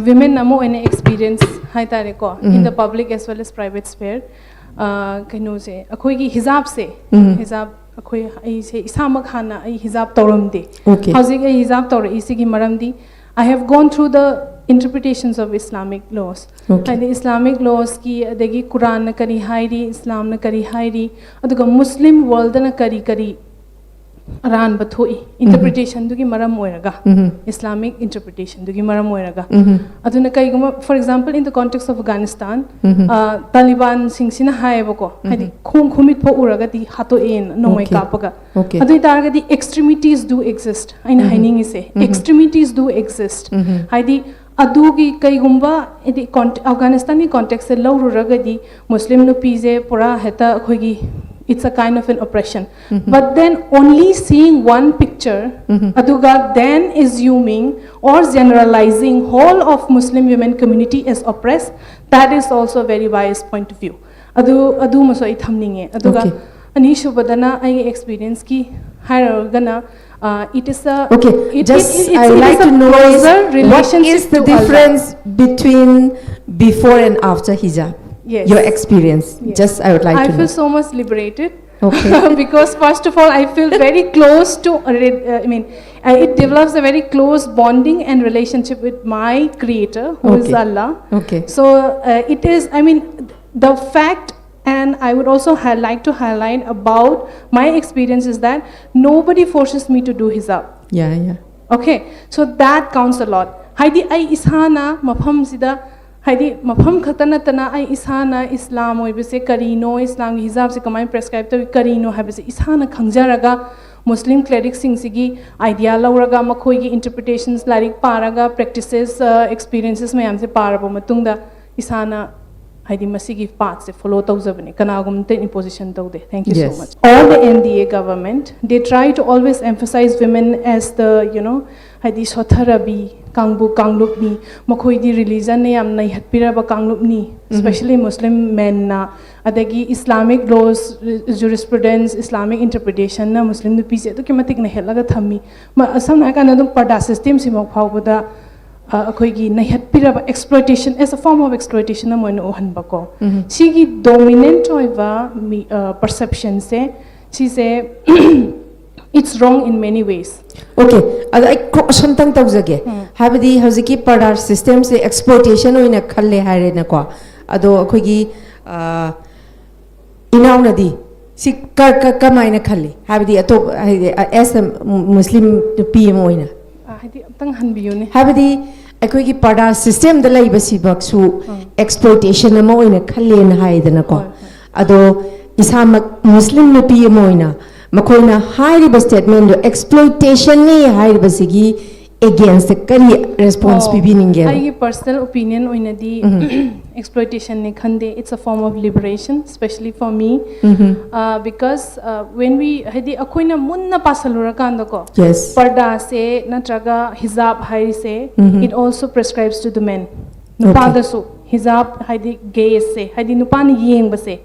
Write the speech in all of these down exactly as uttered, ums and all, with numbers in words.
Women ꯑꯃ ꯑꯣꯏꯅ experience ꯍꯥꯏꯇꯥꯔꯦꯀꯣ, in the public as well as private sphere, ꯑ, ꯀꯩꯅꯣꯁꯦ, ꯑꯩꯈꯣꯏꯒꯤ ꯍꯤꯖꯥꯕꯁꯦ, ꯍꯤꯖꯥꯕ ꯑꯩꯈꯣꯏ, ꯑꯩꯁꯦ ꯏꯁꯥꯃꯛ ꯍꯥꯟꯅ ꯑꯩ ꯍꯤꯖꯥꯕ ꯇꯧꯔꯝꯗꯦ꯫ Okay. ꯍꯧꯖꯤꯛ ꯑꯩ ꯍꯤꯖꯥꯕ ꯇꯧꯔꯛꯏꯁꯤꯒꯤ ꯃꯔꯝꯗꯤ I have gone through the interpretations of Islamic laws. Okay. ꯍꯥꯏꯗꯤ Islamic lawsꯀꯤ, ꯑꯗꯒꯤ ꯀꯨꯔꯥꯟꯅ ꯀꯔꯤ ꯍꯥꯏꯔꯤ, ꯏꯁꯂꯥꯝꯅ ꯀꯔꯤ ꯍꯥꯏꯔꯤ, ꯑꯗꯨꯒ Muslim worldꯅ ꯀꯔꯤ ꯀꯔꯤ ꯑꯔꯥꯟꯕ ꯊꯣꯛꯏ, interpretationꯗꯨꯒꯤ ꯃꯔꯝ ꯑꯣꯏꯔꯒ, Islamic interpretationꯗꯨꯒꯤ ꯃꯔꯝ ꯑꯣꯏꯔꯒ꯫ ꯑꯗꯨꯅ ꯀꯩꯒꯨꯝꯕ, for example, in the context of Afghanistan, ꯑ, ꯇꯥꯂꯤꯕꯥꯟꯁꯤꯡꯁꯤꯅ ꯍꯥꯏꯌꯦꯕꯀꯣ, ꯍꯥꯏꯗꯤ ꯈꯣꯡ ꯈꯨꯃꯤꯠ ꯐꯥꯎ ꯎꯔꯒꯗꯤ ꯍꯥꯠꯇꯣꯛꯑꯦꯅ, ꯅꯣꯡꯃꯩ Okay. ꯀꯥꯞꯄꯒ꯫ Okay. ꯑꯗꯨ ꯑꯣꯏꯇꯥꯔꯒꯗꯤ extremities do exist, ꯑꯩꯅ ꯍꯥꯏꯅꯤꯡꯉꯤꯁꯦ, extremities do exist. ꯍꯥꯏꯗꯤ ꯑꯗꯨꯒꯤ ꯀꯩꯒꯨꯝꯕ, ꯍꯥꯏꯗꯤ ꯑꯐꯒꯥꯅꯤꯁꯇꯥꯟꯒꯤ contextꯁꯦ ꯂꯧꯔꯨꯔꯒꯗꯤ, ꯃꯨꯁꯂꯤꯝ ꯅꯨꯄꯤꯁꯦ ꯄꯨꯔꯥ ꯍꯦꯛꯇ ꯑꯩꯈꯣꯏꯒꯤ, it's a kind of an oppression. But then only seeing one picture, ꯑꯗꯨꯒ then assuming or generalizing whole of Muslim women community as oppressed, that is also a very biased point of view. ꯑꯗꯨ, ꯑꯗꯨꯃꯁꯨ ꯑꯩ ꯊꯝꯅꯤꯡꯉꯦ꯫ ꯑꯗꯨꯒ Okay. ꯑꯅꯤꯁꯨꯕꯗꯅ ꯑꯩꯒꯤ experienceꯀꯤ ꯍꯥꯏꯔꯒꯅ, uh, it is a, Okay, it, just it, it, I it like is a to know is closer what relationship is the to Allah. Difference between before and after hijab? Yes. Your experience. Yes. Just I would like I to feel know. So much liberated. Okay. Because first of all, I feel very close to, uh, re- uh, I mean, uh, it develops a very close bonding and relationship with my creator, who is Okay. Allah. Okay. So uh, it is, I mean, the fact, and I would also hi- like to highlight about my experience is that nobody forces me to do hijab. Yeah, yeah. Okay, so that counts a lot. ꯍꯥꯏꯗꯤ ꯑꯩ ꯏꯁꯥꯅ ꯃꯐꯝꯁꯤꯗ, ꯍꯥꯏꯗꯤ ꯃꯐꯝ ꯈꯛꯇ ꯅꯠꯇꯅ ꯑꯩ ꯏꯁꯥꯅ ꯏꯁꯂꯥꯝ ꯑꯣꯏꯕꯁꯦ ꯀꯔꯤꯅꯣ, ꯏꯁꯂꯥꯝꯒꯤ ꯍꯤꯖꯥꯕꯁꯦ ꯀꯃꯥꯏꯅ prescribe ꯇꯧꯏ, ꯀꯔꯤꯅꯣ ꯍꯥꯏꯕꯁꯦ ꯏꯁꯥꯅ ꯈꯪꯖꯔꯒ, Muslim clericꯁꯤꯡꯁꯤꯒꯤ idea ꯂꯧꯔꯒ, ꯃꯈꯣꯏꯒꯤ interpretations, ꯂꯥꯏꯔꯤꯛ ꯄꯥꯔꯒ, practices, ꯑ, experiences ꯃꯌꯥꯝꯁꯦ ꯄꯥꯔꯕ ꯃꯇꯨꯡꯗ ꯏꯁꯥꯅ, ꯍꯥꯏꯗꯤ, ꯃꯁꯤꯒꯤ pathꯁꯦ follow ꯇꯧꯖꯕꯅꯦ, ꯀꯅꯥꯒꯨꯝꯕꯇ imposition ꯇꯧꯗꯦ꯫ Thank you so Yes. much. All the N D A government, they try to always emphasize women as the, you know, ꯍꯥꯏꯗꯤ ꯁꯣꯊꯔꯕꯤ ꯀꯥꯡꯕꯨ, ꯀꯥꯡꯂꯨꯞꯅꯤ, ꯃꯈꯣꯏꯗꯤ religionꯅ ꯌꯥꯝ ꯅꯩꯍꯠꯄꯤꯔꯕ ꯀꯥꯡꯂꯨꯞꯅꯤ, especially Muslim menꯅ, ꯑꯗꯒꯤ Islamic laws, jurisprudence, Islamic interpretationꯅ ꯃꯨꯁꯂꯤꯝ ꯅꯨꯄꯤꯁꯦ ꯑꯗꯨꯛꯀꯤ ꯃꯇꯤꯛ ꯅꯩꯍꯠꯂꯒ ꯊꯝꯃꯤ꯫ ꯃ-, ꯁꯝꯅ ꯍꯥꯏꯔꯀꯥꯟꯗ ꯑꯗꯨꯝ ꯄꯔꯗꯥ systemꯁꯤꯃꯛ ꯐꯥꯎꯕꯗ ꯑ, ꯑꯩꯈꯣꯏꯒꯤ ꯅꯩꯍꯠꯄꯤꯔꯕ exploitation as a form of exploitation ꯑꯃ ꯑꯣꯏꯅ ꯎꯍꯟꯕꯀꯣ꯫ ꯁꯤꯒꯤ dominant ꯑꯣꯏꯕ ꯃꯤ, ꯑ, perception ꯁꯦ, ꯁꯤꯁꯦ it's wrong in many ways. Okay, ꯑꯗꯣ ꯑꯩ cross ꯑꯝꯇꯪ ꯇꯧꯖꯒꯦ꯫ ꯍꯥꯏꯕꯗꯤ ꯍꯧꯖꯤꯛꯀꯤ ꯄꯔꯗꯥ system ꯁꯦ exploitation ꯑꯣꯏꯅ ꯈꯜꯂꯦ ꯍꯥꯏꯔꯦꯅꯀꯣ꯫ ꯑꯗꯣ ꯑꯩꯈꯣꯏꯒꯤ ꯑ, ꯏꯅꯥꯎꯅꯗꯤ ꯁꯤ ꯀ- ꯀ- ꯀꯃꯥꯏꯅ ꯈꯜꯂꯤ? ꯍꯥꯏꯕꯗꯤ ꯑꯇꯣꯞ ꯍꯥꯏꯗꯤ as a Muslim ꯅꯨꯄꯤ ꯑꯃ ꯑꯣꯏꯅ꯫ ꯑ, ꯍꯥꯏꯗꯤ ꯑꯝꯇꯪ ꯍꯟꯕꯤꯌꯨꯅꯦ꯫ ꯍꯥꯏꯕꯗꯤ ꯑꯩꯈꯣꯏꯒꯤ ꯄꯔꯗꯥ system ꯗ ꯂꯩꯕꯁꯤꯃꯛꯁꯨ exploitation ꯑꯃ ꯑꯣꯏꯅ ꯈꯜꯂꯦꯅ ꯍꯥꯏꯗꯅꯀꯣ꯫ ꯍꯣꯏ, ꯍꯣꯏ꯫ ꯑꯗꯣ ꯏꯁꯥꯃꯛ Muslim ꯅꯨꯄꯤ ꯑꯃ ꯑꯣꯏꯅ ꯃꯈꯣꯏꯅ ꯍꯥꯏꯔꯤꯕ statement ꯗꯣ exploitation ꯅꯤ ꯍꯥꯏꯔꯤꯕꯁꯤꯒꯤ against ꯇ ꯀꯔꯤ response ꯑꯣ, ꯄꯤꯕꯤꯅꯤꯡꯒꯦꯕ? ꯑꯩꯒꯤ personal opinion ꯑꯣꯏꯅꯗꯤ exploitation ꯅꯤ ꯈꯟꯗꯦ, it's a form of liberation, especially for me. Uh, because, uh, when we, ꯍꯥꯏꯗꯤ ꯑꯩꯈꯣꯏꯅ ꯃꯨꯟꯅ ꯄꯥꯁꯜꯂꯨꯔꯀꯥꯟꯗꯀꯣ, Yes. ꯄꯔꯗꯥꯁꯦ ꯅꯠꯇ꯭ꯔꯒ ꯍꯤꯖꯥꯕ ꯍꯥꯏꯔꯤꯁꯦ, it also prescribes to the men. ꯅꯨꯄꯥꯗꯁꯨ ꯍꯤꯖꯥꯕ ꯍꯥꯏꯗꯤ gaze ꯁꯦ, ꯍꯥꯏꯗꯤ ꯅꯨꯄꯥꯅ ꯌꯦꯡꯕꯁꯦ,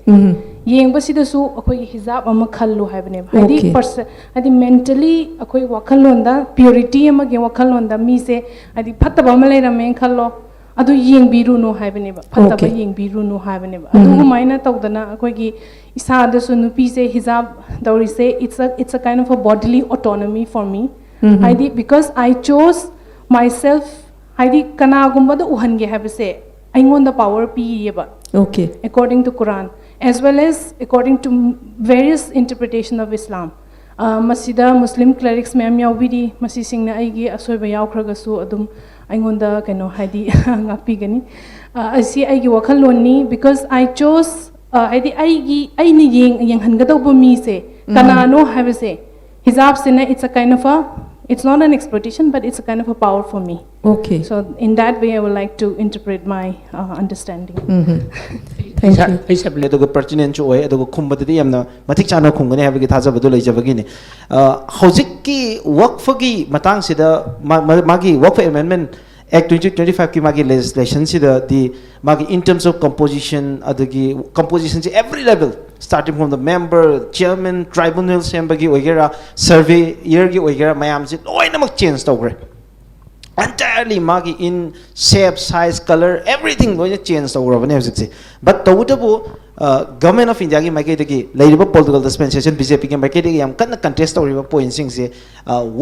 ꯌꯦꯡꯕꯁꯤꯗꯁꯨ ꯑꯩꯈꯣꯏꯒꯤ ꯍꯤꯖꯥꯕ ꯑꯃ ꯈꯜꯂꯨ ꯍꯥꯏꯕꯅꯦꯕ꯫ ꯍꯥꯏꯗꯤ Okay. Person, ꯍꯥꯏꯗꯤ mentally ꯑꯩꯈꯣꯏ ꯋꯥꯈꯜꯂꯣꯟꯗ, purity ꯑꯃꯒꯤ ꯋꯥꯈꯜꯂꯣꯟꯗ ꯃꯤꯁꯦ ꯍꯥꯏꯗꯤ ꯐꯠꯇꯕ ꯑꯃ ꯂꯩꯔꯝꯃꯦꯅ ꯈꯜꯂꯣ, ꯑꯗꯨ ꯌꯦꯡꯕꯤꯔꯨꯅꯨ ꯍꯥꯏꯕꯅꯦꯕ, ꯐꯠꯇꯕ Okay. ꯌꯦꯡꯕꯤꯔꯨꯅꯨ ꯍꯥꯏꯕꯅꯦꯕ꯫ ꯑꯗꯨꯃꯥꯏꯅ ꯇꯧꯗꯅ ꯑꯩꯈꯣꯏꯒꯤ ꯏꯁꯥꯗꯁꯨ ꯅꯨꯄꯤꯁꯦ ꯍꯤꯖꯥꯕ ꯇꯧꯔꯤꯁꯦ, it's a, it's a kind of a bodily autonomy for me. ꯍꯥꯏꯗꯤ because I chose myself, ꯍꯥꯏꯗꯤ ꯀꯅꯥꯒꯨꯝꯕꯗ ꯎꯍꯟꯒꯦ ꯍꯥꯏꯕꯁꯦ ꯑꯩꯉꯣꯟꯗ power ꯄꯤꯌꯦꯕ, Okay. according to Quran, as well as according to various interpretation of Islam. ꯑ, ꯃꯁꯤꯗ Muslim clerics ꯃꯌꯥꯝ ꯌꯥꯎꯕꯤꯔꯤ, ꯃꯁꯤꯁꯤꯡꯅ ꯑꯩꯒꯤ ꯑꯁꯣꯏꯕ ꯌꯥꯎꯈ꯭ꯔꯒꯁꯨ ꯑꯗꯨꯝ ꯑꯩꯉꯣꯟꯗ ꯀꯩꯅꯣ ꯍꯥꯏꯗꯤ ꯉꯥꯛꯄꯤꯒꯅꯤ꯫ ꯑ, ꯑꯁꯤ ꯑꯩꯒꯤ ꯋꯥꯈꯜꯂꯣꯟꯅꯤ, because I chose, ꯑ, ꯍꯥꯏꯗꯤ ꯑꯩꯒꯤ, ꯑꯩꯅ ꯌꯦꯡ-, ꯌꯦꯡꯍꯟꯒꯗꯧꯕ ꯃꯤꯁꯦ ꯀꯅꯥꯅꯣ ꯍꯥꯏꯕꯁꯦ, ꯍꯤꯖꯥꯕꯁꯤꯅ, it's a kind of a, it's not an exploitation, but it's a kind of a power for me. Okay. So in that way, I would like to interpret my, uh, understanding. Thank you. ꯑꯩ ꯁꯦꯞꯂꯦ ꯑꯗꯨꯒ pertinent ꯁꯨ ꯑꯣꯏ, ꯑꯗꯨꯒ ꯈꯨꯝꯕꯗꯗꯤ ꯌꯥꯝꯅ ꯃꯇꯤꯛ ꯆꯥꯅ ꯈꯨꯝꯒꯅꯤ ꯍꯥꯏꯕꯒꯤ ꯊꯥꯖꯕꯗꯨ ꯂꯩꯖꯕꯒꯤꯅꯤ꯫ ꯑ, ꯍꯧꯖꯤꯛꯀꯤ ꯋꯛꯐꯒꯤ ꯃꯇꯥꯡꯁꯤꯗ ꯃꯥ-, ꯃꯥ-, ꯃꯥꯒꯤ Waqf Amendment Act twenty twenty five ꯀꯤ ꯃꯥꯒꯤ legislation ꯁꯤꯗꯗꯤ ꯃꯥꯒꯤ in terms of composition, ꯑꯗꯒꯤ composition say every level, starting from the member, chairman, tribunal ꯁꯦꯝꯕꯒꯤ ꯑꯣꯏꯒꯦꯔꯥ, surveyor ꯒꯤ ꯑꯣꯏꯒꯦꯔꯥ, ꯃꯌꯥꯝꯁꯦ ꯂꯣꯏꯅꯃꯛ change ꯇꯧꯈ꯭ꯔꯦ꯫ Entirely ꯃꯥꯒꯤ in shape, size, color, everything ꯂꯣꯏꯅ change ꯇꯧꯈ꯭ꯔꯕꯅꯦ ꯍꯧꯖꯤꯛꯁꯦ꯫ But ꯇꯧꯕꯇꯕꯨ, ꯒꯚꯔꯟꯃꯦꯟ ꯑꯣꯐ ꯏꯟꯗꯤꯌꯥꯒꯤ ꯃꯥꯏꯀꯩꯗꯒꯤ, ꯂꯩꯔꯤꯕ ꯄꯣꯂꯤꯇꯤꯀꯦꯜ ꯗꯤꯁꯄꯦꯟꯁꯦꯁꯟ ꯕꯤ ꯖꯦ ꯄꯤꯒꯤ ꯃꯥꯏꯀꯩꯗꯒꯤ ꯌꯥꯝ ꯀꯟꯅ ꯀꯟꯇꯦꯁ ꯇꯧꯔꯤꯕ ꯄꯣꯏꯟꯁꯤꯡꯁꯦ,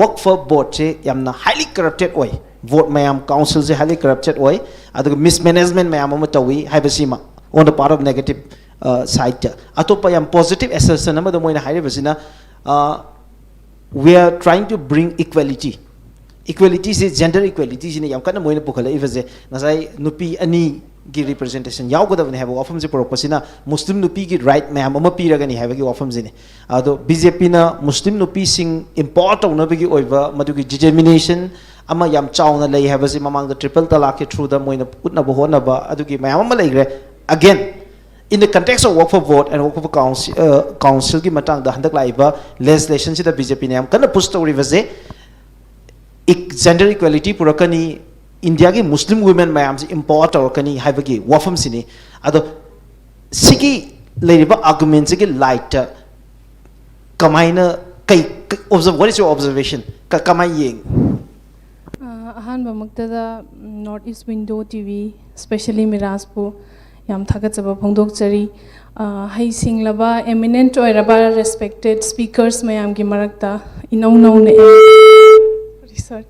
ꯋꯛꯐ ꯕꯣꯔꯗꯁꯦ ꯌꯥꯝꯅ highly corrupted ꯑꯣꯏ, ꯚꯣꯠ ꯃꯌꯥꯝ, ꯀꯥꯎꯟꯁꯤꯜꯁꯦ highly corrupted ꯑꯣꯏ, ꯑꯗꯨꯒ ꯃꯤꯁꯃꯦꯅꯦꯖꯃꯦꯟ ꯃꯌꯥꯝ ꯑꯃ ꯇꯧꯏ ꯍꯥꯏꯕꯁꯤꯃ on the part of negative sideꯇ꯫ ꯑꯇꯣꯞꯄ ꯌꯥꯝ positive assertion ꯑꯃꯗ ꯃꯣꯏꯅ ꯍꯥꯏꯔꯤꯕꯁꯤꯅ, we are trying to bring equality, equalityꯁꯦ, gender equalityꯁꯤꯅ ꯌꯥꯝ ꯀꯟꯅ ꯃꯣꯏꯅ ꯄꯨꯈꯠꯂꯛꯏꯕꯁꯦ꯫ ꯉꯁꯥꯏ ꯅꯨꯄꯤ ꯑꯅꯤꯒꯤ ꯔꯤꯄ꯭ꯔꯖꯦꯟꯇꯦꯁꯟ ꯌꯥꯎꯒꯗꯕꯅꯤ ꯍꯥꯏꯕ ꯋꯥꯐꯝꯁꯦ ꯄꯨꯔꯛꯄꯁꯤꯅ ꯃꯨꯁꯂꯤꯝ ꯅꯨꯄꯤꯒꯤ ꯔꯥꯏꯠ ꯃꯌꯥꯝ ꯑꯃ ꯄꯤꯔꯒꯅꯤ ꯍꯥꯏꯕꯒꯤ ꯋꯥꯐꯝꯁꯤꯅꯤ꯫ ꯑꯗꯣ ꯕꯤ ꯖꯦ ꯄꯤꯅ ꯃꯨꯁꯂꯤꯝ ꯅꯨꯄꯤꯁꯤꯡ empower ꯇꯧꯅꯕꯒꯤ ꯑꯣꯏꯕ ꯃꯗꯨꯒꯤ ꯗꯤꯇꯔꯃꯤꯅꯦꯁꯟ ꯑꯃ ꯌꯥꯝ ꯆꯥꯎꯅ ꯂꯩ ꯍꯥꯏꯕꯁꯤ ꯃꯃꯥꯡꯗ ꯇ꯭ꯔꯤꯄꯜ ꯇꯂꯥꯛꯀꯤ ꯊ꯭ꯔꯨꯗ ꯃꯣꯏꯅ ꯎꯠꯅꯕ ꯍꯣꯠꯅꯕ ꯑꯗꯨꯒꯤ ꯃꯌꯥꯝ ꯑꯃ ꯂꯩꯈ꯭ꯔꯦ꯫ Again, in the context of Waqf Board and Waqf Council, councilꯒꯤ ꯃꯇꯥꯡꯗ ꯍꯟꯗꯛ ꯂꯥꯛꯏꯕ ꯂꯦꯖꯤꯁꯂꯦꯁꯟꯁꯤꯗ ꯕꯤ ꯖꯦ ꯄꯤꯅ ꯌꯥꯝ ꯀꯟꯅ ꯄꯨꯁ ꯇꯧꯔꯤꯕꯁꯦ, ꯖꯦꯟꯗꯔ ꯏꯀ꯭ꯋꯦꯂꯤꯇꯤ ꯄꯨꯔꯛꯀꯅꯤ, ꯏꯟꯗꯤꯌꯥꯒꯤ ꯃꯨꯁꯂꯤꯝ ꯋꯨꯃꯦꯟ ꯃꯌꯥꯝꯁꯦ empower ꯇꯧꯔꯛꯀꯅꯤ ꯍꯥꯏꯕꯒꯤ ꯋꯥꯐꯝꯁꯤꯅꯤ꯫ ꯑꯗꯣ ꯁꯤꯒꯤ ꯂꯩꯔꯤꯕ ꯑꯥꯔꯒꯨꯃꯦꯟꯁꯤꯒꯤ ꯂꯥꯏꯠꯇ ꯀꯃꯥꯏꯅ, ꯀꯩ, ꯀꯩ observe, what is your observation? ꯀ-, ꯀꯃꯥꯏꯅ ꯌꯦꯡꯉꯤ? ꯑ, ꯑꯍꯥꯟꯕꯃꯛꯇꯗ North East Window T V, specially ꯃꯤꯔꯥꯖꯄꯨ ꯌꯥꯝ ꯊꯥꯒꯠꯆꯕ ꯐꯣꯡꯗꯣꯛꯆꯔꯤ꯫ ꯑ, ꯍꯩꯁꯤꯡꯂꯕ, eminent ꯑꯣꯏꯔꯕ, respected speakers ꯃꯌꯥꯝꯒꯤ ꯃꯔꯛꯇ ꯏꯅꯧ ꯅꯧꯅ sorry,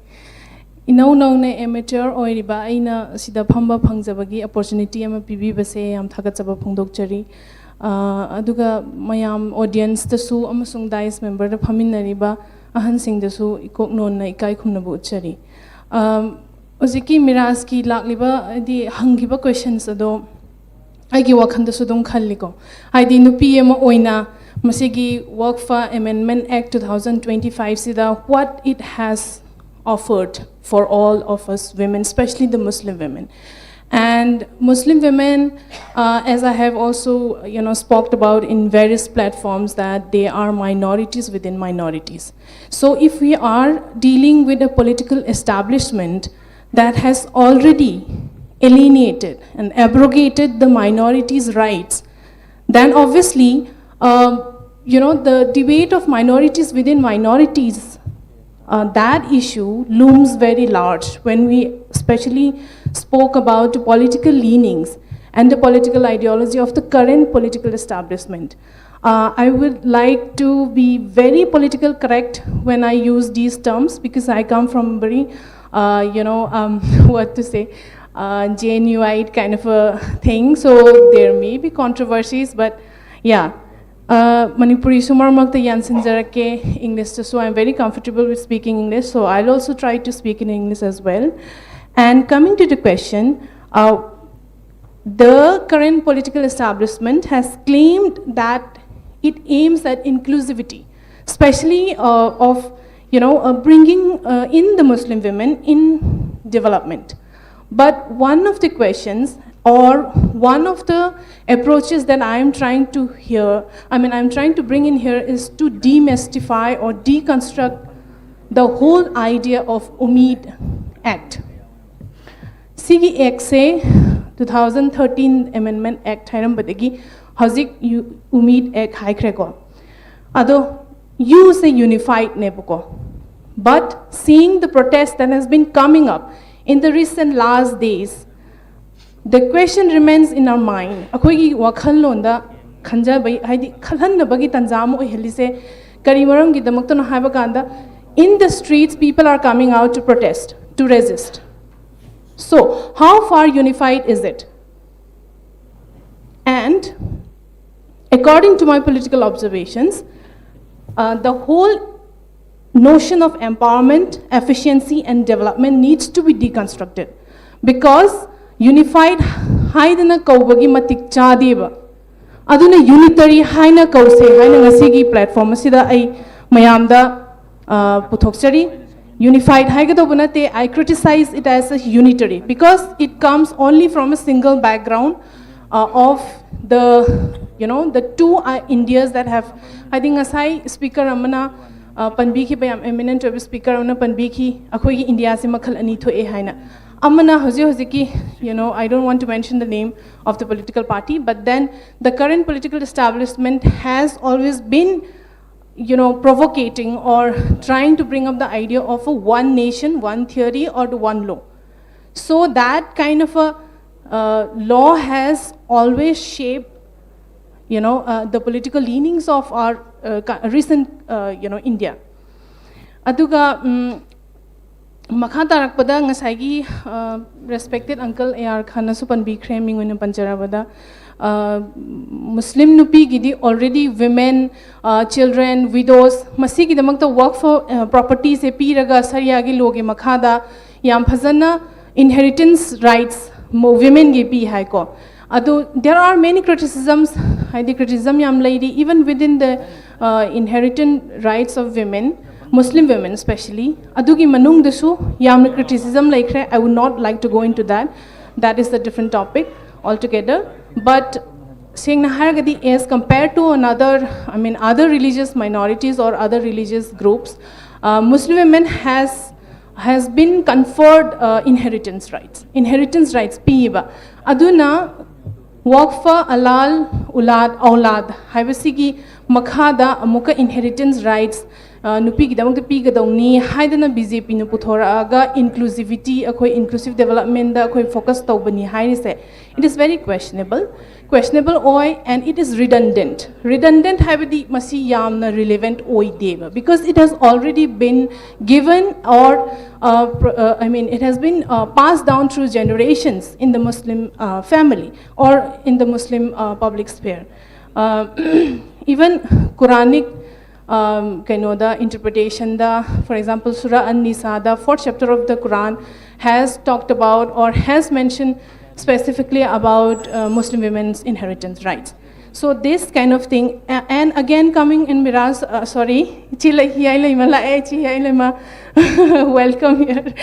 ꯏꯅꯧ ꯅꯧꯅ amateur ꯑꯣꯏꯔꯤꯕ ꯑꯩꯅ ꯁꯤꯗ ꯐꯝꯕ ꯐꯪꯖꯕꯒꯤ opportunity ꯑꯃ ꯄꯤꯕꯤꯕꯁꯦ ꯌꯥꯝ ꯊꯥꯒꯠꯆꯕ ꯐꯣꯡꯗꯣꯛꯆꯔꯤ꯫ ꯑ, ꯑꯗꯨꯒ ꯃꯌꯥꯝ audienceꯇꯁꯨ ꯑꯃꯁꯨꯡ dais memberꯗ ꯐꯝꯃꯤꯟꯅꯔꯤꯕ ꯑꯍꯟꯁꯤꯡꯗꯁꯨ ꯏꯀꯣꯛ ꯅꯣꯟꯅ ꯏꯀꯥꯏ ꯈꯨꯝꯅꯕ ꯎꯠꯆꯔꯤ꯫ ꯑ, ꯍꯧꯖꯤꯛꯀꯤ ꯃꯤꯔꯥꯖꯀꯤ ꯂꯥꯛꯂꯤꯕ, ꯍꯥꯏꯗꯤ, ꯍꯪꯈꯤꯕ questions ꯑꯗꯣ ꯑꯩꯒꯤ ꯋꯥꯈꯜꯗꯁꯨ ꯑꯗꯨꯝ ꯈꯜꯂꯤꯀꯣ, ꯍꯥꯏꯗꯤ, ꯅꯨꯄꯤ ꯑꯃ ꯑꯣꯏꯅ ꯃꯁꯤꯒꯤ Waqf Amendment Act two thousand twenty five ꯁꯤꯗ what it has offered for all of us women, especially the Muslim women. And Muslim women, uh, as I have also, you know, spoke about in various platforms, that they are minorities within minorities. So if we are dealing with a political establishment that has already alienated and abrogated the minorities' rights, then obviously, uh, you know, the debate of minorities within minorities uh, that issue looms very large when we especially spoke about the political leanings and the political ideology of the current political establishment. Uh, I would like to be very political correct when I use these terms because I come from very, uh, you know, um, what to say, uh, J N Uite kind of a thing. So there may be controversies, but yeah. Uh, Manipuri ꯁꯨ ꯃꯔꯛ ꯃꯔꯛꯇ ꯌꯥꯟꯁꯤꯟꯖꯔꯛꯀꯦ, English ꯇꯁꯨ. I'm very comfortable with speaking English, so I'll also try to speak in English as well. And coming to the question, uh, the current political establishment has claimed that it aims at inclusivity, especially uh, of, you know, uh, bringing uh, in the Muslim women in development. But one of the questions or one of the approaches that I am trying to hear, I mean, I'm trying to bring in here is to demystify or deconstruct the whole idea of Umeed Act. ꯁꯤꯒꯤ ꯑꯦꯛꯁꯦ two thousand thirteen Amendment Act ꯍꯥꯏꯔꯝꯕꯗꯒꯤ ꯍꯧꯖꯤꯛ Umeed Act ꯍꯥꯏꯈ꯭ꯔꯦꯀꯣ꯫ ꯑꯗꯣ ꯌꯨꯁꯦ ꯌꯨꯅꯤꯐꯥꯏꯠꯅꯦꯕꯀꯣ꯫ But seeing the protest that has been coming up in the recent last days, the question remains in our mind. ꯑꯩꯈꯣꯏꯒꯤ ꯋꯥꯈꯜꯂꯣꯟꯗ ꯈꯟꯖꯕ, ꯍꯥꯏꯗꯤ ꯈꯜꯍꯟꯅꯕꯒꯤ ꯇꯥꯟꯖꯥ ꯑꯃ ꯑꯣꯏꯍꯜꯂꯤꯁꯦ ꯀꯔꯤ ꯃꯔꯝꯒꯤꯗꯃꯛꯇꯅꯣ ꯍꯥꯏꯕ ꯀꯥꯟꯗ, in the streets people are coming out to protest, to resist. So how far unified is it? And according to my political observations, uh, the whole notion of empowerment, efficiency, and development needs to be deconstructed, because unified ꯍꯥꯏꯗꯅ ꯀꯧꯕꯒꯤ ꯃꯇꯤꯛ ꯆꯥꯗꯦꯕ꯫ ꯑꯗꯨꯅ unitary ꯍꯥꯏꯅ ꯀꯧꯁꯦ ꯍꯥꯏꯅ ꯉꯁꯤꯒꯤ platform ꯑꯁꯤꯗ ꯑꯩ ꯃꯌꯥꯝꯗ, uh, ꯄꯨꯊꯣꯛꯆꯔꯤ꯫ Unified ꯍꯥꯏꯒꯗꯧꯕ ꯅꯠꯇꯦ, I criticize it as a unitary because it comes only from a single background uh, of the, you know, the two uh, Indias that have, I think ꯉꯁꯥꯏ speaker ꯑꯃꯅ uh, ꯄꯟꯕꯤꯈꯤꯕ, ꯌꯥꯝ eminent ꯑꯣꯏꯕ speaker ꯑꯃꯅ ꯄꯟꯕꯤꯈꯤ, ꯑꯩꯈꯣꯏꯒꯤ ꯏꯟꯗꯤꯌꯥꯁꯤ ꯃꯈꯜ ꯑꯅꯤ ꯊꯣꯛꯑꯦ ꯍꯥꯏꯅ꯫ ꯑꯃꯅ ꯍꯧꯖꯤꯛ ꯍꯧꯖꯤꯛꯀꯤ, you know, I don't want to mention the name of the political party, but then the current political establishment has always been you know, provocating or trying to bring up the idea of a one nation, one theory, or the one law. So that kind of a uh, law has always shaped, you know, uh, the political leanings of our uh, recent, uh, you know, India. ꯑꯗꯨꯒ ꯎꯝ, ꯃꯈꯥ ꯇꯥꯔꯛꯄꯗ ꯉꯁꯥꯏꯒꯤ respected uncle A R ꯈꯥꯟꯅꯁꯨ ꯄꯟꯕꯤꯈ꯭ꯔꯦ, ꯃꯤꯡ ꯑꯣꯏꯅ ꯄꯟꯖꯔꯕꯗ ꯃꯨꯁꯂꯤꯝ ꯅꯨꯄꯤꯒꯤꯗꯤ already women, children, widows, ꯃꯁꯤꯒꯤꯗꯃꯛꯇ work for propertyꯁꯦ ꯄꯤꯔꯒ ꯁꯔꯤꯌꯥꯒꯤ ꯂꯣꯒꯤ ꯃꯈꯥꯗ ꯌꯥꯝ ꯐꯖꯅ inheritance rights womenꯒꯤ ꯄꯤ ꯍꯥꯏꯀꯣ꯫ ꯑꯗꯨ there are many criticisms, ꯍꯥꯏꯗꯤ criticism ꯌꯥꯝ ꯂꯩꯔꯤ, even within the inheritance rights of women, Muslim women especially. ꯑꯗꯨꯒꯤ ꯃꯅꯨꯡꯗꯁꯨ ꯌꯥꯝꯅ criticism ꯂꯩꯈ꯭ꯔꯦ. I would not like to go into that. That is a different topic altogether. But ꯁꯦꯡꯅ ꯍꯥꯏꯔꯒꯗꯤ, as compared to another, I mean, other religious minorities or other religious groups, uh, Muslim women has has been conferred uh, inheritance rights. Inheritance rights ꯄꯤꯕ ꯑꯗꯨꯅ ꯋꯥꯛꯐ ꯑꯂꯥꯜ ꯎꯂꯥꯗ ꯑꯧꯂꯥꯗ ꯍꯥꯏꯕꯁꯤꯒꯤ ꯃꯈꯥꯗ ꯑꯃꯨꯛꯀ inheritance rights ꯅꯨꯄꯤꯒꯤꯗꯃꯛꯇ ꯄꯤꯒꯗꯧꯅꯤ ꯍꯥꯏꯗꯅ B J ꯄꯤꯅ ꯄꯨꯊꯣꯔꯛꯑꯒ inclusivity, ꯑꯩꯈꯣꯏ inclusive developmentꯗ ꯑꯩꯈꯣꯏ focus ꯇꯧꯕꯅꯤ ꯍꯥꯏꯔꯤꯁꯦ, it is very questionable. Questionable ꯑꯣꯏ, and it is redundant. Redundant ꯍꯥꯏꯕꯗꯤ ꯃꯁꯤ ꯌꯥꯝꯅ relevant ꯑꯣꯏꯗꯦꯕ, because it has already been given or uh, I mean, it has been uh, passed down through generations in the Muslim uh, family or in the Muslim uh, public sphere. Uh, even Quranic um, ꯀꯩꯅꯣꯗ interpretation the, for example, Surah An-Nisa, the fourth chapter of the Quran, has talked about or has mentioned specifically about uh, Muslim women's inheritance rights. So this kind of thing, and again coming in Miraz, uh, sorry, Chile, welcome here.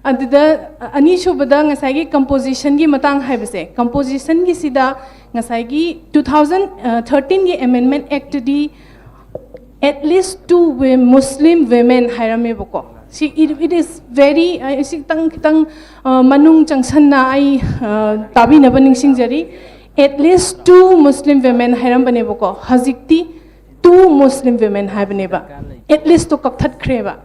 ꯑꯗꯨꯗ ꯑꯅꯤꯁꯨꯕꯗ ꯉꯁꯥꯏꯒꯤ compositionꯒꯤ ꯃꯇꯥꯡ ꯍꯥꯏꯕꯁꯦ, compositionꯒꯤꯁꯤꯗ ꯉꯁꯥꯏꯒꯤ two thousand thirteenꯒꯤ Amendment Actꯗꯤ at least two Muslim women ꯍꯥꯏꯔꯝꯃꯦꯕꯀꯣ꯫ ꯁꯤ it is very, ꯁꯤ ꯈꯤꯇꯪ ꯈꯤꯇꯪ ꯃꯅꯨꯡ ꯆꯪꯁꯟꯅ ꯑꯩ ꯇꯥꯕꯤꯅꯕ ꯅꯤꯡꯁꯤꯡꯖꯔꯤ꯫ At least two Muslim women ꯍꯥꯏꯔꯝꯕꯅꯦꯕꯀꯣ꯫ ꯍꯧꯖꯤꯛꯇꯤ two Muslim women ꯍꯥꯏꯕꯅꯦꯕ, at least to ꯀꯛꯊꯠꯈ꯭ꯔꯦꯕ꯫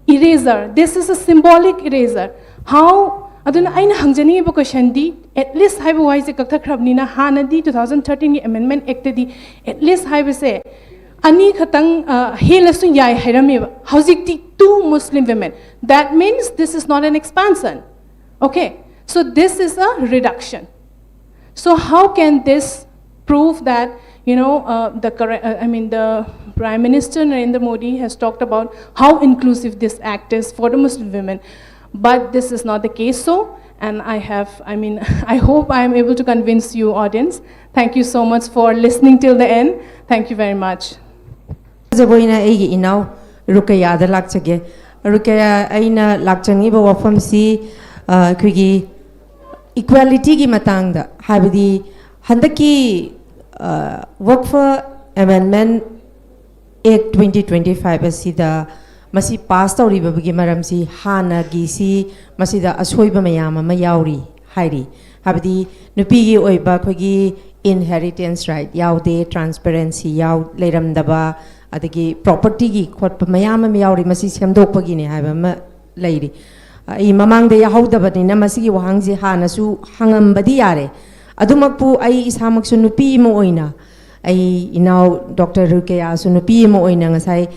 Eraser, this is a symbolic eraser. How? ꯑꯗꯨꯅ ꯑꯩꯅ ꯍꯪꯖꯅꯤꯡꯉꯤꯕ question ꯗꯤ, at least ꯍꯥꯏꯕ ꯋꯥꯍꯩꯁꯦ ꯀꯛꯊꯠꯈ꯭ꯔꯕꯅꯤꯅ, ꯍꯥꯟꯅꯗꯤ two thousand thirteen ꯒꯤ Amendment Act ꯇꯗꯤ at least ꯍꯥꯏꯕꯁꯦ ꯑꯅꯤ ꯈꯛꯇꯪ, ꯑ, ꯍꯦꯜꯂꯁꯨ ꯌꯥꯏ ꯍꯥꯏꯔꯝꯃꯦꯕ꯫ ꯍꯧꯖꯤꯛꯇꯤ two Muslim women. That means this is not an expansion. Okay? So this is a reduction. So how can this prove that, you know, uh, the current, uh, I mean, the Prime Minister Narendra Modi has talked about how inclusive this act is for the Muslim women, but this is not the case. So, and I have, I mean, I hope I am able to convince you, audience. Thank you so much for listening till the end. Thank you very much. ꯐꯖꯕ ꯑꯣꯏꯅ ꯑꯩꯒꯤ ꯏꯅꯥꯎ ꯔꯨꯀꯌꯥꯗ ꯂꯥꯛꯆꯒꯦ꯫ ꯔꯨꯀꯌꯥ, ꯑꯩꯅ ꯂꯥꯛꯆꯅꯤꯡꯉꯤꯕ ꯋꯥꯐꯝꯁꯤ, ꯑ, ꯑꯩꯈꯣꯏꯒꯤ equality ꯒꯤ ꯃꯇꯥꯡꯗ, ꯍꯥꯏꯕꯗꯤ ꯍꯟꯗꯛꯀꯤ, ꯑ, Waqf Amendment Act twenty twenty-five ꯑꯁꯤꯗ ꯃꯁꯤ pass ꯇꯧꯔꯤꯕꯒꯤ ꯃꯔꯝꯁꯤ ꯍꯥꯟꯅꯒꯤꯁꯤ ꯃꯁꯤꯗ ꯑꯁꯣꯏꯕ ꯃꯌꯥꯝ ꯑꯃ ꯌꯥꯎꯔꯤ ꯍꯥꯏꯔꯤ꯫ ꯍꯥꯏꯕꯗꯤ ꯅꯨꯄꯤꯒꯤ ꯑꯣꯏꯕ ꯑꯩꯈꯣꯏꯒꯤ inheritance right ꯌꯥꯎꯗꯦ, transparency ꯌꯥꯎ-, ꯂꯩꯔꯝꯗꯕ, ꯑꯗꯒꯤ property ꯒꯤ ꯈꯣꯠꯄ ꯃꯌꯥꯝ ꯑꯃ ꯌꯥꯎꯔꯤ, ꯃꯁꯤ ꯁꯦꯝꯗꯣꯛꯄꯒꯤꯅꯦ ꯍꯥꯏꯕ ꯑꯃ ꯂꯩꯔꯤ꯫ ꯑꯩ ꯃꯃꯥꯡꯗ ꯌꯥꯍꯧꯗꯕꯅꯤꯅ ꯃꯁꯤꯒꯤ ꯋꯥꯍꯪꯁꯦ ꯍꯥꯟꯅꯁꯨ ꯍꯪꯉꯝꯕꯗꯤ ꯌꯥꯔꯦ꯫ ꯑꯗꯨꯃꯛꯄꯨ ꯑꯩ ꯏꯁꯥꯃꯛꯁꯨ ꯅꯨꯄꯤ ꯑꯃ ꯑꯣꯏꯅ, ꯑꯩ ꯏꯅꯥꯎ ꯗꯣꯛꯇꯔ ꯔꯨꯀꯌꯥꯁꯨ ꯅꯨꯄꯤ ꯑꯃ ꯑꯣꯏꯅ ꯉꯁꯥꯏ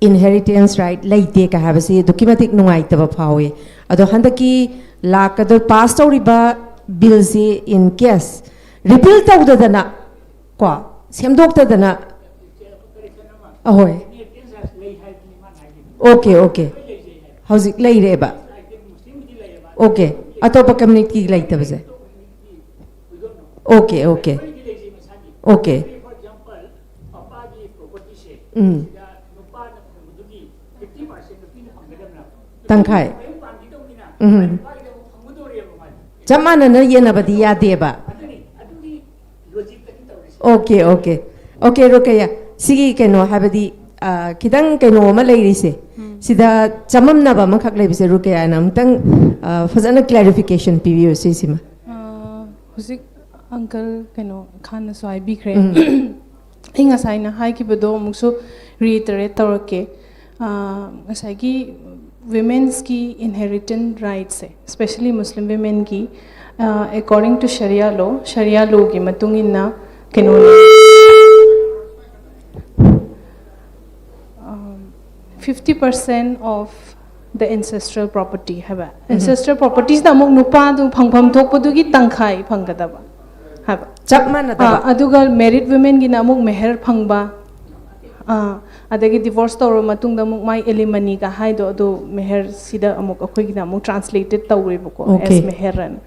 inheritance right ꯂꯩꯇꯦ ꯀ ꯍꯥꯏꯕꯁꯤ ꯑꯗꯨꯛꯀꯤ ꯃꯇꯤꯛ ꯅꯨꯡꯉꯥꯏꯇꯕ ꯐꯥꯎꯏ꯫ ꯑꯗꯣ ꯍꯟꯗꯛꯀꯤ ꯂꯥꯛꯀꯗ-, pass ꯇꯧꯔꯤꯕ bill ꯁꯤ in case repeal ꯇꯧꯗꯗꯅ, ꯀꯣ, ꯁꯦꯝꯗꯣꯛꯇꯗꯅ, ꯑꯍꯣꯏ, okay, okay, ꯍꯧꯖꯤꯛ ꯂꯩꯔꯦꯕ, okay, ꯑꯇꯣꯞꯄ community ꯒꯤ ꯂꯩꯇꯕꯁꯦ, okay, okay, okay, ꯎꯝ, ꯇꯪꯈꯥꯏ, ꯎꯝ, ꯆꯞ ꯃꯥꯟꯅꯅ ꯌꯦꯟꯅꯕꯗꯤ ꯌꯥꯗꯦꯕ꯫ Okay, okay, okay, ꯔꯨꯀꯌꯥ, ꯁꯤꯒꯤ ꯀꯩꯅꯣ ꯍꯥꯏꯕꯗꯤ, ꯑ, ꯈꯤꯇꯪ ꯀꯩꯅꯣ ꯑꯃ ꯂꯩꯔꯤꯁꯦ, ꯁꯤꯗ ꯆꯃꯝꯅꯕ ꯑꯃꯈꯛ ꯂꯩꯕꯁꯦ, ꯔꯨꯀꯌꯥꯅ ꯑꯃꯨꯛꯇꯪ, ꯑ, ꯐꯖꯅ clarification ꯄꯤꯕꯤꯌꯨ ꯁꯤꯁꯤꯃ꯫ ꯑ, ꯍꯧꯖꯤꯛ uncle ꯀꯩꯅꯣ ꯈꯥꯟꯅꯁꯨ ꯍꯥꯏꯕꯤꯈ꯭ꯔꯦ꯫ ꯎꯝ꯫ ꯑꯩ ꯉꯁꯥꯏꯅ ꯍꯥꯏꯈꯤꯕꯗꯣ ꯑꯃꯨꯛꯁꯨ reiterate ꯇꯧꯔꯛꯀꯦ꯫ ꯑꯥ, ꯉꯁꯥꯏꯒꯤ women's ꯀꯤ inherent rights ꯁꯦ, especially Muslim women ꯒꯤ, ꯑꯥ, according to Sharia law, Sharia law ꯒꯤ ꯃꯇꯨꯡ ꯏꯟꯅ ꯀꯩꯅꯣ, ꯑꯥ, fifty percent of the ancestral property ꯍꯥꯏꯕ꯫ Ancestral property ꯁꯤꯗ ꯑꯃꯨꯛ ꯅꯨꯄꯥꯗꯨ ꯐꯪꯐꯝ ꯊꯣꯛꯄꯗꯨꯒꯤ ꯇꯪꯈꯥꯏ ꯐꯪꯒꯗꯕ ꯍꯥꯏꯕ꯫ ꯆꯞ ꯃꯥꯟꯅꯗꯕ꯫ ꯑꯥ, ꯑꯗꯨꯒ married women ꯒꯤꯅ ꯑꯃꯨꯛ ꯃꯦꯍꯔ ꯐꯪꯕ, ꯑꯥ, ꯑꯗꯒꯤ divorce ꯇꯧꯔꯕ ꯃꯇꯨꯡꯗ ꯑꯃꯨꯛ ꯃꯥꯏ alimony ꯒ ꯍꯥꯏꯗꯣ, ꯑꯗꯨ ꯃꯦꯍꯔ ꯁꯤꯗ ꯑꯃꯨꯛ ꯑꯩꯈꯣꯏꯒꯤꯅ ꯑꯃꯨꯛ translated ꯇꯧꯔꯦꯕꯀꯣ, Okay. as ꯃꯦꯍꯔ ꯑꯅ꯫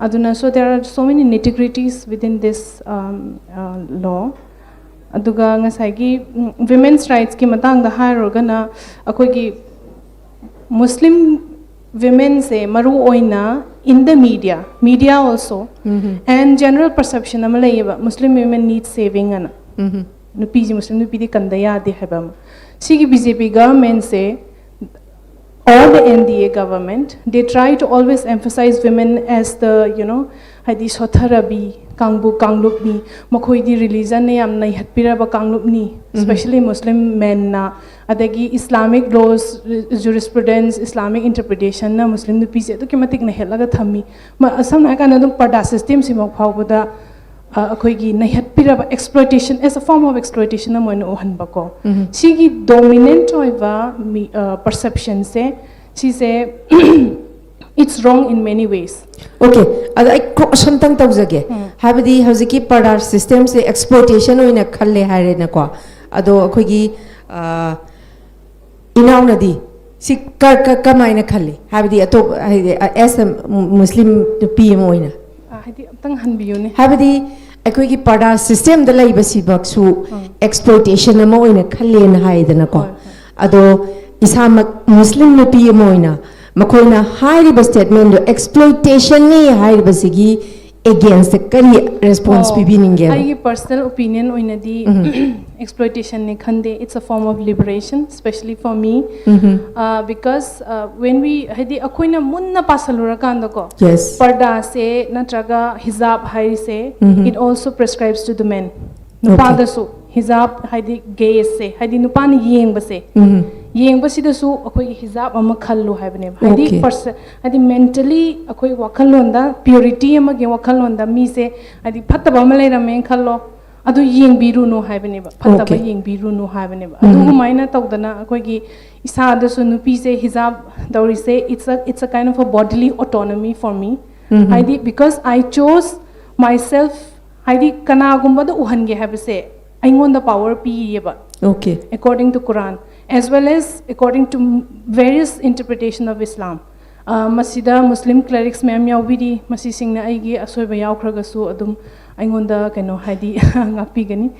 ꯑꯗꯨꯅ, so there are so many nitty gritties within this, um, uh, law. ꯑꯗꯨꯒ ꯉꯁꯥꯏꯒꯤ, ꯎꯝ, women's rights ꯀꯤ ꯃꯇꯥꯡꯗ ꯍꯥꯏꯔꯨꯔꯒꯅ, ꯑꯩꯈꯣꯏꯒꯤ Muslim women ꯁꯦ ꯃꯔꯨ ꯑꯣꯏꯅ in the media, media also, and general perception ꯑꯃ ꯂꯩꯌꯦꯕ, Muslim women need saving ꯑꯅ꯫ ꯅꯨꯄꯤꯁꯤ, ꯃꯨꯁꯂꯤꯝ ꯅꯨꯄꯤꯗꯤ ꯀꯟꯗ ꯌꯥꯗꯦ ꯍꯥꯏꯕ ꯑꯃ꯫ ꯁꯤꯒꯤ B J P government say, or the N D A government, they try to always emphasize women as the, you know, ꯍꯥꯏꯗꯤ ꯁꯣꯊꯔꯕꯤ ꯀꯥꯡꯕꯨ, ꯀꯥꯡꯂꯨꯞꯅꯤ, ꯃꯈꯣꯏꯗꯤ religion ꯅ ꯌꯥꯝ ꯅꯩꯍꯠꯄꯤꯔꯕ ꯀꯥꯡꯂꯨꯞꯅꯤ, especially Muslim men ꯅ, ꯑꯗꯒꯤ Islamic laws, jurisprudence, Islamic interpretation ꯅ ꯃꯨꯁꯂꯤꯝ ꯅꯨꯄꯤꯁꯦ ꯑꯗꯨꯛꯀꯤ ꯃꯇꯤꯛ ꯅꯩꯍꯠꯂꯒ ꯊꯝꯃꯤ꯫ ꯃ-, ꯁꯝꯅ ꯍꯥꯏꯔꯀꯥꯟꯗ ꯑꯗꯨꯝ ꯄꯔꯗꯥ system ꯁꯤꯃꯛ ꯐꯥꯎꯕꯗ, ꯑ, ꯑꯩꯈꯣꯏꯒꯤ ꯅꯩꯍꯠꯄꯤꯔꯕ, exploitation, as a form of exploitation ꯑꯃ ꯑꯣꯏꯅ ꯎꯍꯟꯕꯀꯣ꯫ ꯁꯤꯒꯤ dominant ꯑꯣꯏꯕ ꯃꯤ, ꯑ, perception ꯁꯦ, ꯁꯤꯁꯦ it's wrong in many ways. Okay, ꯑꯗ ꯑꯩ cross ꯑꯝꯇꯪ ꯇꯧꯖꯒꯦ꯫ ꯍꯥꯏꯕꯗꯤ ꯍꯧꯖꯤꯛꯀꯤ ꯄꯔꯗꯥ system ꯁꯦ exploitation ꯑꯣꯏꯅ ꯈꯜꯂꯦ ꯍꯥꯏꯔꯦꯅꯀꯣ꯫ ꯑꯗꯣ ꯑꯩꯈꯣꯏꯒꯤ, ꯑ, ꯏꯅꯥꯎꯅꯗꯤ ꯁꯤ ꯀ-, ꯀ-, ꯀꯃꯥꯏꯅ ꯈꯜꯂꯤ? ꯍꯥꯏꯕꯗꯤ ꯑꯇꯣꯞ-, ꯍꯥꯏꯗꯤ, as a Muslim ꯅꯨꯄꯤ ꯑꯃ ꯑꯣꯏꯅ꯫ ꯑ, ꯍꯥꯏꯗꯤ ꯑꯝꯇꯪ ꯍꯟꯕꯤꯌꯨꯅꯦ꯫ ꯍꯥꯏꯕꯗꯤ ꯑꯩꯈꯣꯏꯒꯤ ꯄꯔꯗꯥ system ꯗ ꯂꯩꯕꯁꯤꯃꯛꯁꯨ exploitation ꯑꯃ ꯑꯣꯏꯅ ꯈꯜꯂꯦꯅ ꯍꯥꯏꯗꯅꯀꯣ꯫ ꯍꯣꯏ, ꯍꯣꯏ꯫ ꯑꯗꯣ ꯏꯁꯥꯃꯛ ꯃꯨꯁꯂꯤꯝ ꯅꯨꯄꯤ ꯑꯃ ꯑꯣꯏꯅ ꯃꯈꯣꯏꯅ ꯍꯥꯏꯔꯤꯕ statement ꯗꯣ exploitation ꯅꯤ ꯍꯥꯏꯔꯤꯕꯁꯤꯒꯤ against ꯇ ꯀꯔꯤ response ꯑꯣ, ꯄꯤꯕꯤꯅꯤꯡꯒꯦꯕ? ꯑꯩꯒꯤ personal opinion ꯑꯣꯏꯅꯗꯤ exploitation ꯅꯤ ꯈꯟꯗꯦ, it's a form of liberation, especially for me. Uh, because, uh, when we, ꯍꯥꯏꯗꯤ ꯑꯩꯈꯣꯏꯅ ꯃꯨꯟꯅ ꯄꯥꯁꯜꯂꯨꯔꯀꯥꯟꯗꯀꯣ, Yes. ꯄꯔꯗꯥꯁꯦ ꯅꯠꯇ꯭ꯔꯒ ꯍꯤꯖꯥꯕ ꯍꯥꯏꯔꯤꯁꯦ, it also prescribes to the men. ꯅꯨꯄꯥꯗꯁꯨ, ꯍꯤꯖꯥꯕ ꯍꯥꯏꯗꯤ ꯒꯦꯖꯁꯦ, ꯍꯥꯏꯗꯤ ꯅꯨꯄꯥꯅ ꯌꯦꯡꯕꯁꯦ, ꯎꯝ ꯌꯦꯡꯕꯁꯤꯗꯁꯨ ꯑꯩꯈꯣꯏꯒꯤ ꯍꯤꯖꯥꯕ ꯑꯃ ꯈꯜꯂꯨ ꯍꯥꯏꯕꯅꯦꯕ꯫ ꯍꯥꯏꯗꯤ Okay. ꯄꯔꯁ ꯍꯥꯏꯗꯤ ꯃꯦꯟꯇꯦꯂꯤ ꯑꯩꯈꯣꯏ ꯋꯥꯈꯜꯂꯣꯟꯗ ꯄ꯭ꯌꯨꯔꯤꯇꯤ ꯑꯃꯒꯤ ꯋꯥꯈꯜꯂꯣꯟꯗ ꯃꯤꯁꯦ ꯍꯥꯏꯗꯤ ꯐꯠꯇꯕ ꯑꯃ ꯂꯩꯔꯝꯃꯦꯅ ꯈꯜꯂꯣ, ꯑꯗꯨ ꯌꯦꯡꯕꯤꯔꯨꯅꯨ ꯍꯥꯏꯕꯅꯦꯕ, ꯐꯠꯇꯕ Okay. ꯌꯦꯡꯕꯤꯔꯨꯅꯨ ꯍꯥꯏꯕꯅꯦꯕ꯫ ꯎꯝ ꯑꯗꯨꯒꯨꯃꯥꯏꯅ ꯇꯧꯗꯅ ꯑꯩꯈꯣꯏꯒꯤ ꯏꯁꯥꯗꯁꯨ ꯅꯨꯄꯤꯁꯦ ꯍꯤꯖꯥꯕ ꯇꯧꯔꯤꯁꯦ, it's a it's a kind of a bodily autonomy for me. ꯎꯝ ꯍꯥꯏꯗꯤ because I chose myself, ꯍꯥꯏꯗꯤ ꯀꯅꯥꯒꯨꯝꯕꯗ ꯎꯍꯟꯒꯦ ꯍꯥꯏꯕꯁꯦ ꯑꯩꯉꯣꯟꯗ ꯄꯥꯋꯔ ꯄꯤꯌꯦꯕ, Okay. according to Quran as well as according to various interpretation of Islam. ꯑ, ꯃꯁꯤꯗ ꯃꯨꯁꯂꯤꯝ ꯀ꯭ꯂꯦꯔꯤꯛꯁ ꯃꯌꯥꯝ ꯌꯥꯎꯕꯤꯔꯤ, ꯃꯁꯤꯁꯤꯡꯅ ꯑꯩꯒꯤ ꯑꯁꯣꯏꯕ ꯌꯥꯎꯈ꯭ꯔꯒꯁꯨ ꯑꯗꯨꯝ ꯑꯩꯉꯣꯟꯗ ꯀꯩꯅꯣ ꯍꯥꯏꯗꯤ ꯉꯥꯛꯄꯤꯒꯅꯤ꯫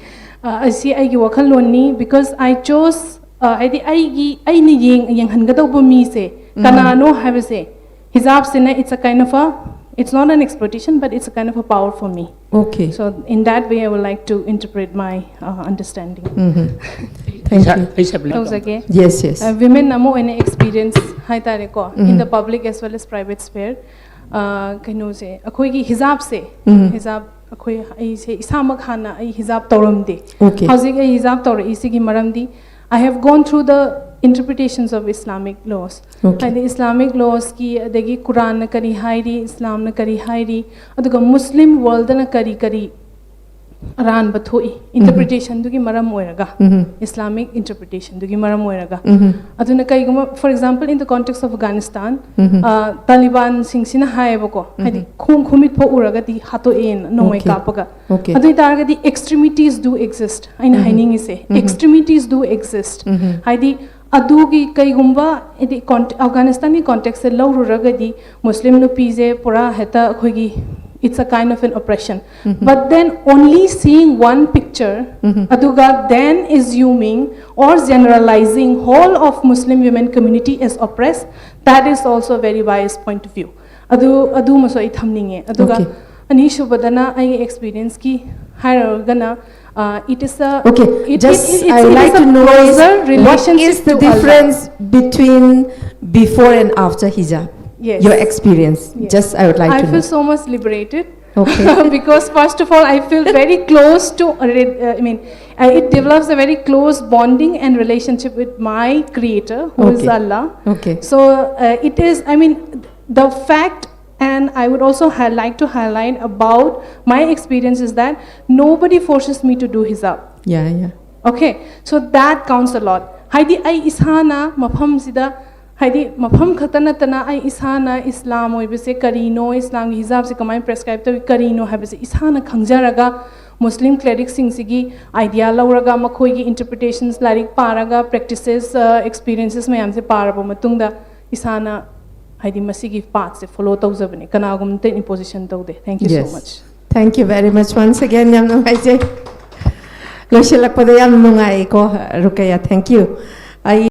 ꯑ, ꯑꯁꯤ ꯑꯩꯒꯤ ꯋꯥꯈꯜꯂꯣꯟꯅꯤ, because I chose, ꯑ, ꯍꯥꯏꯗꯤ ꯑꯩꯒꯤ ꯑꯩꯅ ꯌꯦꯡ ꯌꯦꯡꯍꯟꯒꯗꯧꯕ ꯃꯤꯁꯦ ꯀꯅꯥꯅꯣ ꯍꯥꯏꯕꯁꯦ, ꯍꯤꯖꯥꯕꯁꯤꯅ it's a kind of a, it's not an exploitation but it's a kind of a power for me. Okay. So in that way I would like to interpret my uh, understanding. Mhm. Thank you. ꯑꯩ submit ꯇꯧꯖꯒꯦ꯫ Yes, yes. Women ꯑꯃ ꯑꯣꯏꯅ experience ꯍꯥꯏꯇꯥꯔꯦꯀꯣ, in the public as well as private sphere, ꯀꯩꯅꯣꯁꯦ, ꯑꯩꯈꯣꯏꯒꯤ ꯍꯤꯖꯥꯕꯁꯦ, ꯎꯝ꯫ ꯍꯤꯖꯥꯕ ꯑꯩꯈꯣꯏ ꯑꯩꯁꯦ ꯏꯁꯥꯃꯛ ꯍꯥꯟꯅ ꯑꯩ ꯍꯤꯖꯥꯕ ꯇꯧꯔꯝꯗꯦ꯫ Okay. ꯍꯧꯖꯤꯛ ꯑꯩ ꯍꯤꯖꯥꯕ ꯇꯧꯔꯛꯏꯁꯤꯒꯤ ꯃꯔꯝꯗꯤ I have gone through the interpretations of Islamic laws. Okay. ꯍꯥꯏꯗꯤ ꯏꯁꯂꯥꯃꯤꯛ ꯂꯣꯁꯀꯤ, ꯑꯗꯒꯤ ꯀꯨꯔꯥꯟꯅ ꯀꯔꯤ ꯍꯥꯏꯔꯤ, ꯏꯁꯂꯥꯝꯅ ꯀꯔꯤ ꯍꯥꯏꯔꯤ, ꯑꯗꯨꯒ ꯃꯨꯁꯂꯤꯝ ꯋꯥꯔꯜꯗꯅ ꯀꯔꯤ ꯀꯔꯤ ꯑꯔꯥꯟꯕ ꯊꯣꯛꯏ, ꯏꯟꯇꯔꯄ꯭ꯔꯤꯇꯦꯁꯟꯗꯨꯒꯤ ꯃꯔꯝ ꯑꯣꯏꯔꯒ, Mhm. ꯏꯁꯂꯥꯃꯤꯛ ꯏꯟꯇꯔꯄ꯭ꯔꯤꯇꯦꯁꯟꯗꯨꯒꯤ ꯃꯔꯝ ꯑꯣꯏꯔꯒ꯫ Mhm. ꯑꯗꯨꯅ ꯀꯩꯒꯨꯝꯕ, for example, in the context of Afghanistan, Mhm. ꯑ, ꯇꯥꯂꯤꯕꯥꯟꯁꯤꯡꯁꯤꯅ ꯍꯥꯏꯌꯦꯕꯀꯣ, ꯍꯥꯏꯗꯤ ꯈꯣꯡ ꯈꯨꯃꯤꯠ ꯐꯥꯎ ꯎꯔꯒꯗꯤ ꯍꯥꯠꯇꯣꯛꯑꯦꯅ ꯅꯣꯡꯃꯩ Okay. ꯀꯥꯞꯄꯒ꯫ Okay. ꯑꯗꯨ ꯑꯣꯏꯇꯥꯔꯒꯗꯤ extremities do exist, ꯑꯩꯅ ꯍꯥꯏꯅꯤꯡꯉꯤꯁꯦ, extremities do exist. Mhm. ꯍꯥꯏꯗꯤ ꯑꯗꯨꯒꯤ ꯀꯩꯒꯨꯝꯕ ꯍꯥꯏꯗꯤ ꯑꯐꯒꯥꯅꯤꯁꯇꯥꯟꯒꯤ ꯀꯣꯟꯇꯦꯛꯁꯁꯦ ꯂꯧꯔꯨꯔꯒꯗꯤ ꯃꯨꯁꯂꯤꯝ ꯅꯨꯄꯤꯁꯦ ꯄꯨꯔꯥ ꯍꯦꯛꯇ ꯑꯩꯈꯣꯏꯒꯤ it's a kind of an oppression. But then only seeing one picture, ꯑꯗꯨꯒ then assuming or generalizing whole of Muslim women community as oppressed, that is also a very biased point of view. ꯑꯗꯨ ꯑꯗꯨꯃꯁꯨ ꯑꯩ ꯊꯝꯅꯤꯡꯉꯦ꯫ ꯑꯗꯨꯒ Okay. ꯑꯅꯤꯁꯨꯕꯗꯅ ꯑꯩꯒꯤ ꯑꯦꯛꯁꯄꯤꯔꯤꯌꯟꯁꯀꯤ ꯍꯥꯏꯔꯒꯅ, uh, it is a Okay, it- just it- it- I would it like is a to know is closer what relationship is the to Allah. Difference between before and after hijab? Yes. Your experience. Yes. Just I would like I to feel know. So much liberated. Okay. Because first of all, I feel very close to, uh, I mean, uh, it develops a very close bonding and relationship with my creator, who is Okay. Allah. Okay. So uh, it is, I mean, the fact, and I would also hi- like to highlight about my experience is that nobody forces me to do hijab. Yeah, yeah. Okay, so that counts a lot. ꯍꯥꯏꯗꯤ ꯑꯩ ꯏꯁꯥꯅ ꯃꯐꯝꯁꯤꯗ, ꯍꯥꯏꯗꯤ ꯃꯐꯝ ꯈꯛꯇ ꯅꯠꯇꯅ ꯑꯩ ꯏꯁꯥꯅ ꯏꯁꯂꯥꯝ ꯑꯣꯏꯕꯁꯦ ꯀꯔꯤꯅꯣ, ꯏꯁꯂꯥꯝꯒꯤ ꯍꯤꯖꯥꯕꯁꯦ ꯀꯃꯥꯏꯅ ꯄ꯭ꯔꯦꯁꯀ꯭ꯔꯥꯏꯕ ꯇꯧꯏ, ꯀꯔꯤꯅꯣ ꯍꯥꯏꯕꯁꯦ ꯏꯁꯥꯅ ꯈꯪꯖꯔꯒ, ꯃꯨꯁꯂꯤꯝ ꯀ꯭ꯂꯦꯔꯤꯛꯁꯤꯡꯁꯤꯒꯤ ꯑꯥꯏꯗꯤꯌꯥ ꯂꯧꯔꯒ, ꯃꯈꯣꯏꯒꯤ ꯏꯟꯇꯔꯄ꯭ꯔꯤꯇꯦꯁꯟꯁ ꯂꯥꯏꯔꯤꯛ ꯄꯥꯔꯒ, ꯄ꯭ꯔꯦꯛꯇꯤꯁꯦꯁ, ꯑꯦꯛꯁꯄꯤꯔꯤꯌꯦꯟꯁꯦꯁ ꯃꯌꯥꯝꯁꯦ ꯄꯥꯔꯕ ꯃꯇꯨꯡꯗ ꯏꯁꯥꯅ ꯍꯥꯏꯗꯤ ꯃꯁꯤꯒꯤ ꯄꯥꯠꯁꯦ ꯐꯣꯂꯣ ꯇꯧꯖꯕꯅꯦ, ꯀꯅꯥꯒꯨꯝꯇ ꯏꯝꯄꯣꯖꯤꯁꯟ ꯇꯧꯗꯦ꯫ Thank you so much. Thank you very much once again. ꯌꯥꯝ ꯅꯨꯡꯉꯥꯏꯖꯩ꯫ ꯂꯣꯏꯁꯤꯜꯂꯛꯄꯗ ꯌꯥꯝ ꯅꯨꯡꯉꯥꯏꯀꯣ, ꯔꯨꯀꯌꯥ꯫ Thank you.